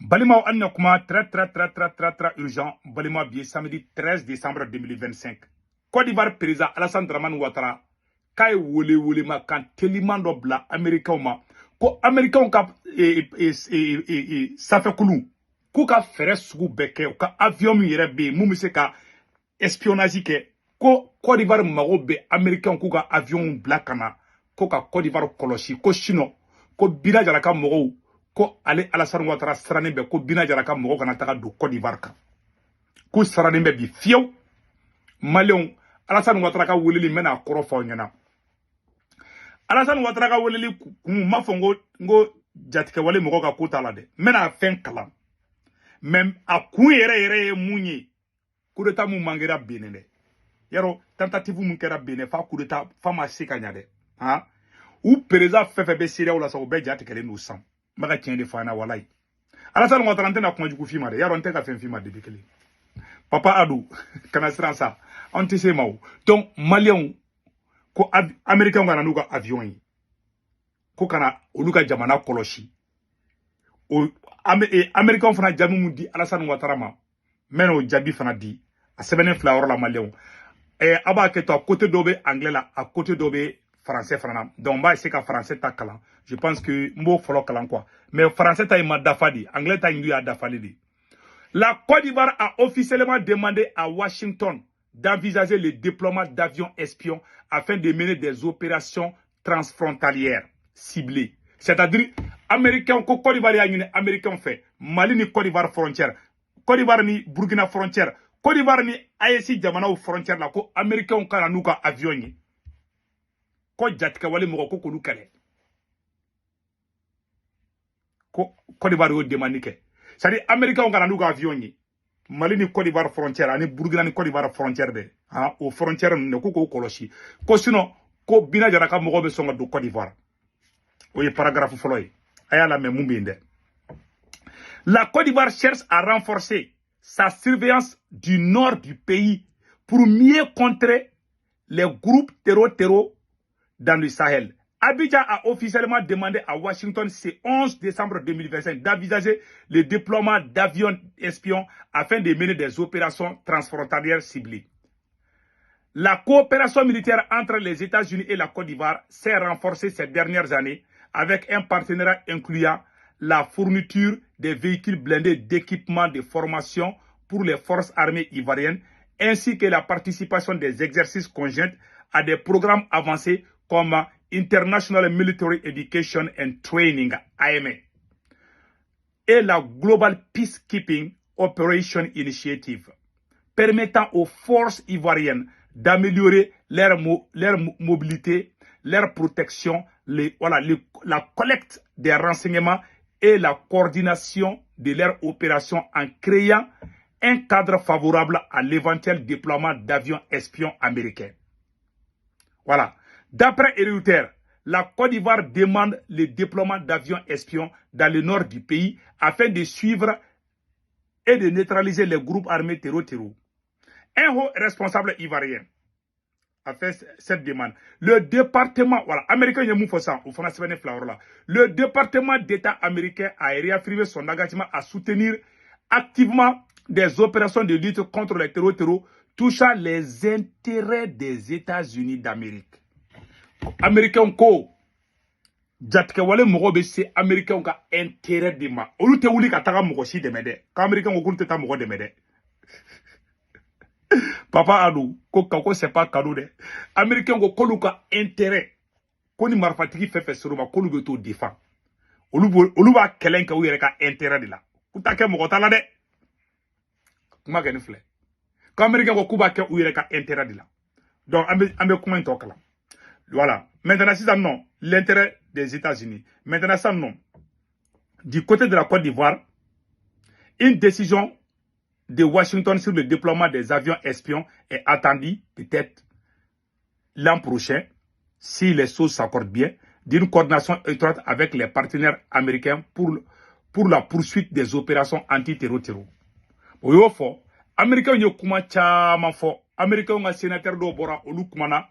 Balimaw, an na kuma très très très très très très urgent. Balima, bi ye samedi 13 décembre 2025. Côte d'Ivoire président Alassane Dramane Ouattara k'a ye wele welemakan teliman dɔ bila Américains ma, ko Américains ka sanfɛkulu k'u ka fɛɛrɛ sugu bɛɛ kɛ, u ka avion min yɛrɛ bɛ yen mun bɛ se ka espionnage kɛ, ko Côte d'Ivoire mago bɛ Américains k'u ka avion bila ka na ko ka Côte d'Ivoire kɔlɔsi, ko sinon ko Bina Jara ka mɔgɔw, ko ale Alassane Ouattara sirannen bɛ ko Bina Jara ka mɔgɔw kana taga don Côte d'Ivoire kan, k'u sirannen bɛ bi fiyewu. Maliyɛnw, Alassane Ouattara ka weleli, n bɛna a kɔrɔ fɔ aw ɲɛna. Alassane Ouattara ka weleli kun, n m'a fɔ n ko jatigɛwale mɔgɔw ka ko t'a la dɛ, n bɛna fɛn kalan, mais a kun yɛrɛ yɛrɛ ye mun ye? Coup d'état mun manquera Benin dɛ, yarɔ tentative mun kɛra Benin fa coup d'état fa ma se ka ɲa dɛ. Han, u président fɛn fɛn bɛ CEDEAO la sa, u bɛɛ ja tigɛlen don san. N bɛ ka tiɲɛ de fɔ an ɲɛna. Walayi, Alassane Ouattara, n tɛna kuma jugu f'i ma dɛ, yarɔ n tɛ ka fɛn f'i ma depuis kelen. Papa Adu, kana siran sa, an tɛ se ma o. Donc Maliyɛnw, ko Américains ka na n'u ka avion ye ko kana olu ka jamana kɔlɔsi. O Américains fana jaabi mun di Alassane Ouattara ma, n bɛ n'o jaabi fana di, a sɛbɛnnen filɛ yɔrɔ la. Maliyɛnw, a b'a kɛ to, a côté dɔ bɛ anglais la, a côté dɔ bɛ français fana na. Donc n b'a essayer ka français ta kalan. Je pense que n b'o fɔlɔ kalan quoi, mais français ta in ma dafa de, anglais ta in dun y'a dafalen de. La Côte d'Ivoire a officiellement demandé à Washington d'envisager le déploiement d'avions espions afin de mener des opérations transfrontalières ciblées. C'est-à-dire, Américains, ko Côte d'Ivoire y'a ɲini Américains fɛ, Mali ni Côte d'Ivoire frontière, Côte d'Ivoire ni Burkina frontière, Côte d'Ivoire ni AES jamanaw frontière la, ko Américains ka na n'u ka avion ye, ko jatigɛwale mɔgɔ ko k'olu kɛlɛ. Ko Côte d'Ivoire y'o demande kɛ, c'est-à-dire Américains ka na n'u ka avion ye Mali ni Côte d'Ivoire frontière ani Burkina ni Côte d'Ivoire frontière dɛ. Han, o frontière ninnu dɛ, ko k'o kɔlɔsi, ko sinon ko Bina Jara ka mɔgɔw bɛ sɔn ka don Côte d'Ivoire. O ye paragraphe fɔlɔ ye, a y'a lamɛn mun bɛ yen dɛ. La Côte d'Ivoire cherche à renforcer sa surveillance du nord du pays pour mieux contrer les groupes terro-terro dans le Sahel. Abidjan a officiellement demandé à Washington ce 11 décembre 2025 d'envisager le déploiement d'avions espions afin de mener des opérations transfrontalières ciblées. La coopération militaire entre les États-Unis et la Côte d'Ivoire s'est renforcée ces dernières années avec un partenariat incluant la fourniture des véhicules blindés, d'équipements de formation pour les forces armées ivoiriennes, ainsi que la participation des exercices conjoints à des programmes avancés comme International Military Education and Training, IMA, et la Global Peacekeeping Operation Initiative, permettant aux forces ivoiriennes d'améliorer leur mobilité, leur protection, voilà, la collecte des renseignements et la coordination de leurs opérations en créant un cadre favorable à l'éventuel déploiement d'avions espions américains. Voilà. D'après Reuters, la Côte d'Ivoire demande le déploiement d'avions espions dans le nord du pays afin de suivre et de neutraliser les groupes armés terro-terro. Un haut responsable ivoirien a fait cette demande. Le département, voilà, américain, il y a au là. Le département d'État américain a réaffirmé son engagement à soutenir activement des opérations de lutte contre les terro-terro touchant les intérêts des États-Unis d'Amérique. Américain ko jatigɛwale mɔgɔw bɛ se Américain ka intérêt de ma, olu tɛ wuli ka taga mɔgɔ si dɛmɛ dɛ. Ko Américain ko k'olu tɛ taa mɔgɔ dɛmɛ dɛ. Papa Adu ko ko c'est pas cadeau dɛ. Américain ko k'olu ka intérêt, ko ni marifatigi fɛn fɛn ser'u ma, k'olu bɛ t'o défend, olu b'a kɛlɛ kɛ u yɛrɛ ka intérêt de la, k'u t'a kɛ mɔgɔ ta la dɛ. Kuma kɛ ni filɛ ko Américain ko k'u b'a kɛ u yɛrɛ ka intérêt de la. Donc an bɛ kuma in tɔ kalan. Voilà, maintenant sisan non, l'intérêt des États-Unis. Maintenant ça non, du côté de la Côte d'Ivoire, une décision de Washington sur le déploiement des avions espions est attendue peut-être l'an prochain, si les choses s'accordent bien, d'une coordination étroite avec les partenaires américains pour la poursuite des opérations anti-terro-terro. O y'o fɔ, Américains ye kuma caman fɔ. Américains ka sénateur dɔw bɔra, olu kumana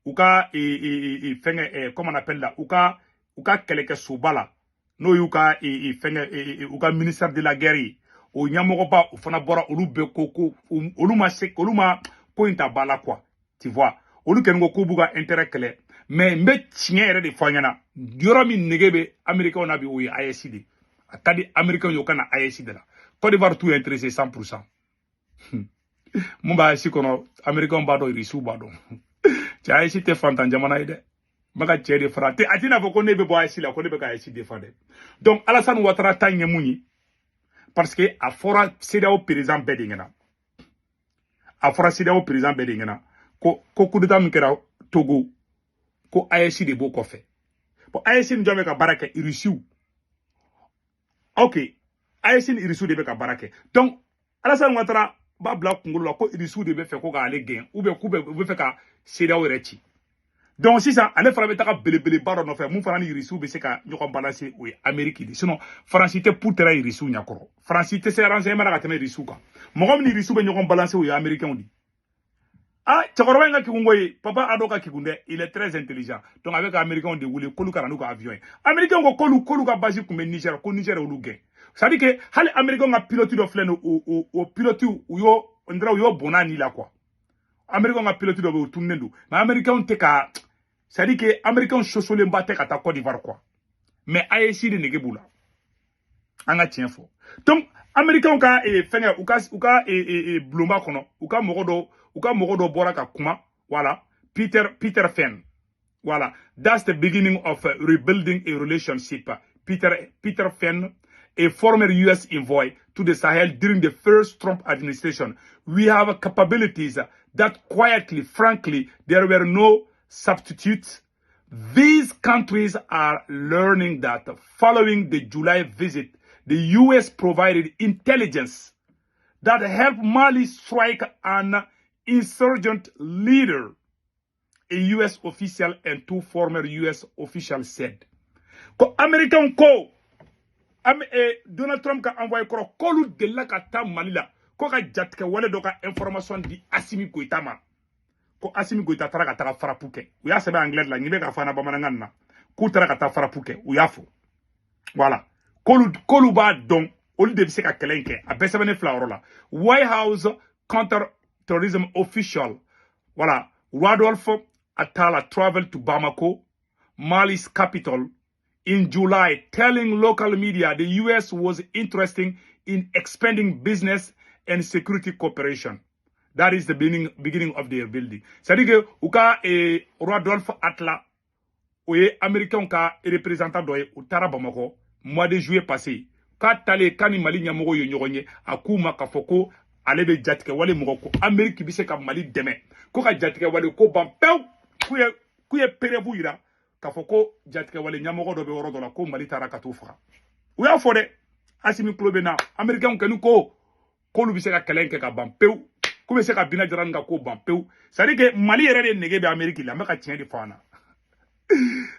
u ka fɛngɛ, comment on appelle la, u ka kɛlɛkɛsoba la. N'o y'u ka fɛngɛ, u ka ministère de la guerre ye, o ɲɛmɔgɔba, o fana bɔra. Olu bɛɛ ko ko olu ma se, olu ma ko in ta ba la quoi, tu vois. Olu kɔni ko k'u b'u ka intérêt kɛlɛ, mais n bɛ tiɲɛ yɛrɛ de fɔ an ɲɛna, yɔrɔ min nege bɛ américains na bi, o ye AES de. A ka di américains ye, o ka na AES de la. Côte d'Ivoire t'u intéressé 100%. Mun b'a AES kɔnɔ, américains b'a dɔn, irisiw b'a dɔn. Cɛ, AES tɛ fantan jamana ye dɛ. N bɛ ka cɛ de fara a t'i n'a fɔ ko ne bɛ bɔ AES la, ko ne bɛ ka AES défend dɛ. Donc Alassane Ouattara ta ɲɛ mun ye? Parce que a fɔra CEDEAO président bɛɛ de ɲɛna, a fɔra CEDEAO président bɛɛ de ɲɛna ko coup d'état min kɛra Togo, ko AES de b'o kɔfɛ. Bon, AES ni jɔn bɛ ka baara kɛ? Irisiw. Ok, AES ni irisiw de bɛ ka baara kɛ. Donc Alassane Ouattara b'a bila kunkolo la ko irisiw de bɛ fɛ ko k'ale gɛn, ou bien k'u bɛ u bɛ fɛ ka CEDEAO yɛrɛ ci. Donc sisan ale fana bɛ taga belebeleba dɔ nɔfɛ, mun fana ni irisiw bɛ se ka ɲɔgɔn balancer, o ye Amérique de. Sinon Faransi tɛ putɛrɛ irisiw ɲɛkɔrɔ. Faransi tɛ se renseignement na ka tɛmɛ irisiw kan. Mɔgɔ min ni irisiw bɛ ɲɔgɔn balancer, o ye américains de. Ah, cɛkɔrɔba in ka kegun koyi. Papa Ado ka kegun dɛ, il est très intelligent. Donc a bɛ ka américains de wele k'olu ka na n'u ka avion ye. Américains ko k'olu ka base tun bɛ Niger, ko Niger y'olu gɛn. C'est à dire que hali américains ka pilote dɔ filɛ nin, o pilote, u y'o n u y'o bɔnna ni la quoi. Américains ka pilote dɔ bɛ yen, o tununnen don. Mais américains tɛ ka, c'est à dire que américains sosolenba tɛ ka taa Côte d'Ivoire quoi. Mais AES de nege b'u la, an ka tiɲɛ fɔ. Donc américains ka fɛngɛ, u ka bulonba kɔnɔ, u ka mɔgɔ dɔ bɔra ka kuma. Voilà, Peter Fenn. Voilà, that's the beginning of rebuilding a relationship. Peter Fenn, a former U.S. envoy to the Sahel during the first Trump administration. We have capabilities that quietly, frankly, there were no substitutes. These countries are learning that following the July visit, the U.S. provided intelligence that helped Mali strike an insurgent leader, a U.S. official and two former U.S. officials said. Ko American ko Donald Trump ka envoyé kɔrɔ, k'olu delila ka taa Mali la, ko ka jatigɛ wale dɔ ka information di Assimi Goïta ma, ko Assimi Goïta taara ka taga frappe kɛ. U y'a sɛbɛn anglais de la, nin bɛ ka fɔ an na bamanankan na, k'u taara ka taa frappe kɛ. U y'a fɔ, voilà, k'olu b'a dɔn, olu de bɛ se ka kɛlɛ in kɛ. A bɛɛ sɛbɛnnen fila yɔrɔ la. White House counter terrorism official, voilà, Rodolfo Atala traveled to Bamako, Mali's capital, in July, telling local media the U.S. was interested in expanding business and security cooperation. That is the beginning of their building. C'est-à-dire que u ka Rodolphe Atla, o ye américain ka représentant dɔ ye, u taara Bamakɔ mois de juillet passé. K'a talen k'a ni Mali ɲɛmɔgɔw ye ɲɔgɔn ye, a k'u ma k'a fɔ ko ale bɛ jatigɛ wale mɔgɔ, ko Amérique bɛ se ka Mali dɛmɛ ko ka jatigɛ wale ko ban pewu. K'u ye preuve yira k'a fɔ ko jatigɛ wale ɲɛmɔgɔ dɔ bɛ yɔrɔ dɔ la, ko Mali taara ka t'o faga. U y'a fɔ dɛ. Asimi tulo bɛ na. Américain kɔni ko k'olu bɛ se ka kɛlɛ in kɛ ka ban pewu, k'u bɛ se ka Bina Jara ka ko ban pewu. C'est à dire que Mali yɛrɛ de nege bɛ Amérique la. N bɛ ka tiɲɛ de fɔ an na.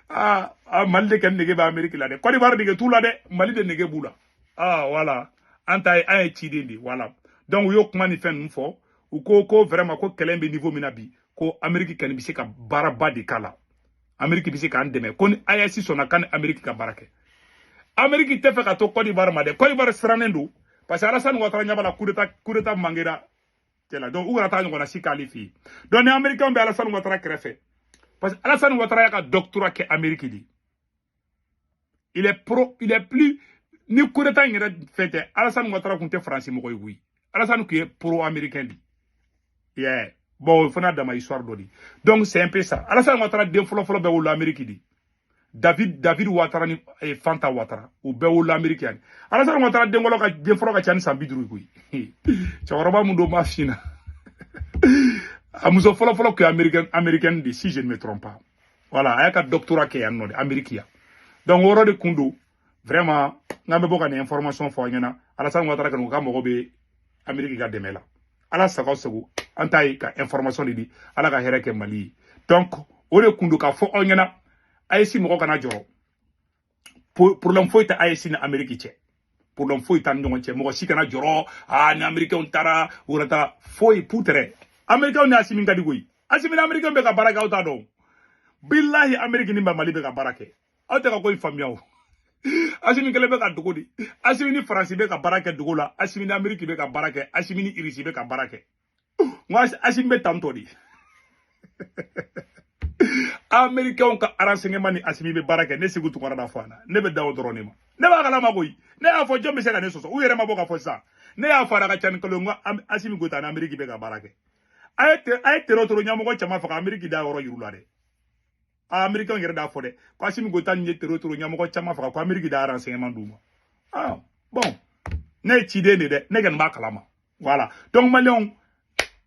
Ah ah, Mali de kɛ nege bɛ Amérique la dɛ. Côte d'Ivoire nege t'u la dɛ, Mali de nege b'u la. Ah voilà, an ta ye, an ye ciden de. Voilà, donc u y'o kuma ni fɛn ninnu fɔ. U ko ko vraiment, ko kɛlɛ in bɛ niveau min na bi, ko Amérique kɔni bɛ se ka baaraba de k'a la, Amérique bɛ se k'an dɛmɛ, ko ni AES sɔnna k'an ni Amérique ka baara kɛ. Amérique tɛ fɛ ka to Côte d'Ivoire ma dɛ. Côte d'Ivoire sirannen don parce que Alassane Ouattara ɲɛ b'a la, coup d'état mangera cɛ la. Donc u kana taa ɲɔgɔn na si k'ale fɛ yen. Donc ni américain bɛ Alassane Ouattara kɛrɛfɛ, parce que Alassane Ouattara y'a ka doctorat kɛ Amérique de. Il est pro, il est plus ni coup d'état in yɛrɛ fɛn tɛ, Alassane Ouattara kun tɛ Faransi mɔgɔ ye koyi. Alassane kun ye pro américain de. Yeah, bon, o fana dama histoire dɔ de. Donc c'est un peu ça. Alassane Ouattara den fɔlɔ fɔlɔ bɛɛ wolo Amérique de. David Ouattara ni Fanta Ouattara, u bɛɛ wolo Amérique yan. Alassane Ouattara den fɔlɔ ka, den fɔlɔ ka ca ni san 50 ye koyi. Cɛkɔrɔba mun don, m'a f'i ɲɛna. A muso fɔlɔ fɔlɔ kun ye américaine de, si je ne me trompe pas. Voilà, a y'a ka doctorat kɛ yan nɔ de, Amérique yan. Donc o yɔrɔ de kun don. Vraiment, n'an bɛ bɔ ka nin information fɔ aw ɲɛna, Alassane Ouattara kɔni, u ka mɔgɔ bɛ Amérique ka dɛmɛ la. Ala sago sago, an ta ye ka information de di. Ala ka hɛrɛ kɛ Mali ye. Donc o de kun don k'a fɔ aw ɲɛna, AES mɔgɔ kana jɔrɔ, problème foyi tɛ AES ni Amérique cɛ, problème foyi t'an ni ɲɔgɔn cɛ. Mɔgɔ si kana jɔrɔ. Aa, ni américain taara, u kana taa foyi putere. Américain ni Asimi ka di koyi. Asimi ni américain bɛ ka baara kɛ, aw t'a dɔn. Bilahi, Amérique ni Mali bɛ ka baara kɛ, aw tɛ ka ko in faamuya. O Asimi kɛlen bɛ ka dogo de. Asimi ni Faransi bɛ ka baara kɛ dogo la, Asimi ni Ameriki bɛ ka baara kɛ, Asimi ni Irisi bɛ ka baara kɛ. N ko Asimi bɛ tantɔ de. Américains ka renseignement ni Asimi bɛ baara kɛ. Ne Segu Tunkara da fɔ a na, ne bɛ da o dɔrɔn de ma. Ne b'a kalama koyi. Ne y'a fɔ, jɔn bɛ se ka ne sɔsɔ? U yɛrɛ ma bɔ ka fɔ sisan. Ne y'a fɔ a ka ca ni kalo ye, n ko Asimi Goyita ni Amérique bɛ ka baara kɛ. A ye terro toro ɲɛmɔgɔ caman faga, Amérique da yɔrɔ yir'u la dɛ. A Américains yɛrɛ d'a fɔ dɛ ko Asimi Goyita ni ye terro toro ɲɛmɔgɔ caman faga, ko Amérique da renseignement d'u ma. Ah bon, ne ye ciden de dɛ, ne kɔni b'a kalama. Voilà, donc maliyɛnw,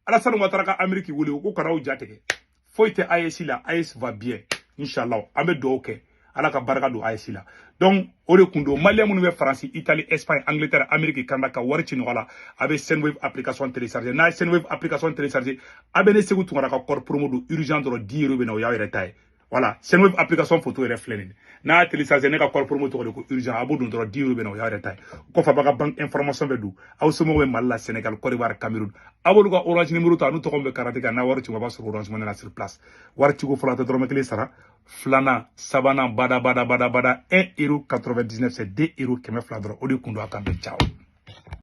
Alassane Ouattara ka Amérique wele ko kana u ja tigɛ. Foyi tɛ AES la, AES va bien, inchallah. An bɛ dugawu kɛ, Ala ka barika don AES la. Donc o de kun don. Maliyɛn minnu bɛ Faransi, Italie, Espagne, Angleterre, Amérique, Canada, ka wari ci ɲɔgɔn la, a bɛ Sendwave application télécharger. N'a ye Sendwave application télécharger, a bɛ ne Segu Tunkara ka code promo don urgent dɔrɔn, 10 euros bɛ na, o y'aw yɛrɛ ta ye. Voilà, Sendwave application photo yɛrɛ filɛ nin ye. N'a y'a télécharger, ne ka code promo tɔgɔ de ko urgent, a b'o don dɔrɔn, 10 euros bɛ na, o y'aw yɛrɛ ta ye. O kɔfɛ, a b'a ka banque information bɛ don. Aw somɔgɔw bɛ Mali la, Sénégal, Côte d'Ivoire, Cameroun, a b'olu ka Orange numéro ta, n'u tɔgɔ bɛ carte kan, n'a wari ci, a b'a sɔrɔ Orange Money la sur place. Wari ciko fɔlɔ, a tɛ dɔrɔmɛ kelen sara. Filanan, sabanan, bada bada bada bada, 1 euro 99, c'est 2 euros 200 dɔrɔn. O de kun don. A kan bɛn, ciao.